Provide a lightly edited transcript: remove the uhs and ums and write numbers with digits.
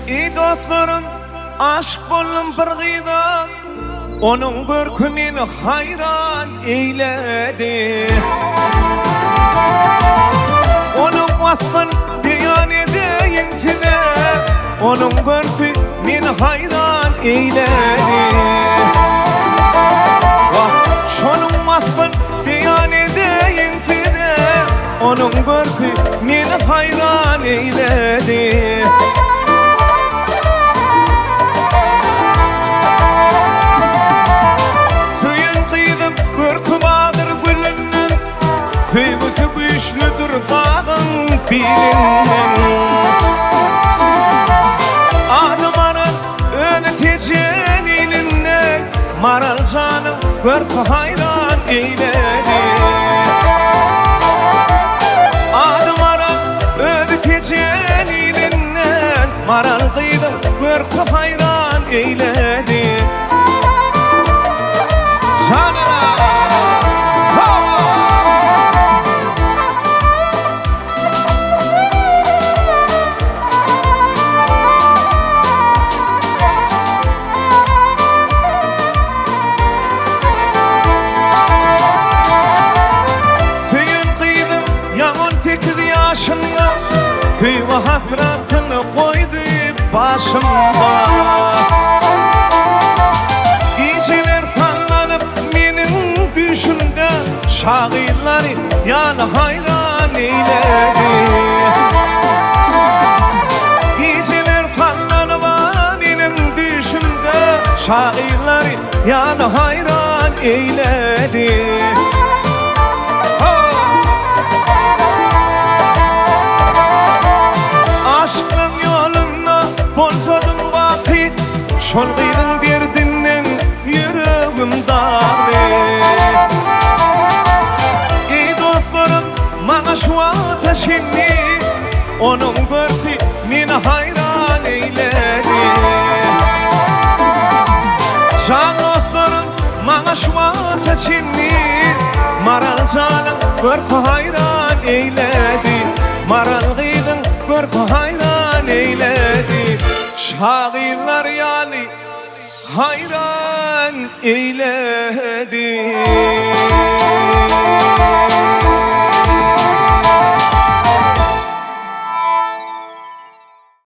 Eý dostlarym, aşyk boldum bir gyza, Onuň görki meni haýran eýledi. Onuň waspyn beýan edeýin size, Onuň görki meni haýran eýledi. Wah, şonuň waspyn beýan edeýin size, Onuň görki meni haýran eýledi. Söýen gyzym görki bardyr gülünden, Söýgüsi güýçlüdir bagyň bilinden. Ady Maral, özi Tejen ilinden, Maral janyň görki haýran eýledi. Ady Maral, özi Tejen ilinden, Maral gyzyň görki haýran eýledi. Janyna! Hawa! Söýen gyzym ýaňy on sekiz ýaşynda Söýgi hasratyny goýdy başymda. Gijeler sallanyp meniň düýşümde Şa gyzlary ýaly haýran eýledi. Gijeler sallanyp meniň düýşümde Şa gyzlary ýaly haýran eýledi. Aşyklaň ýolunda bolsadym baky, Şol gyzyň derdinden ýüregim dagdy. Eý dostlarym, maňa şu wagta çenli Onuň görki meni haýran eýledi. Jan dostlarym, maňa şu wagta çenli Maral janyň görki haýran eýledi. Maral gyzyň görki haýran eýledi. Şa gyzlar ýaly haýran eýledi.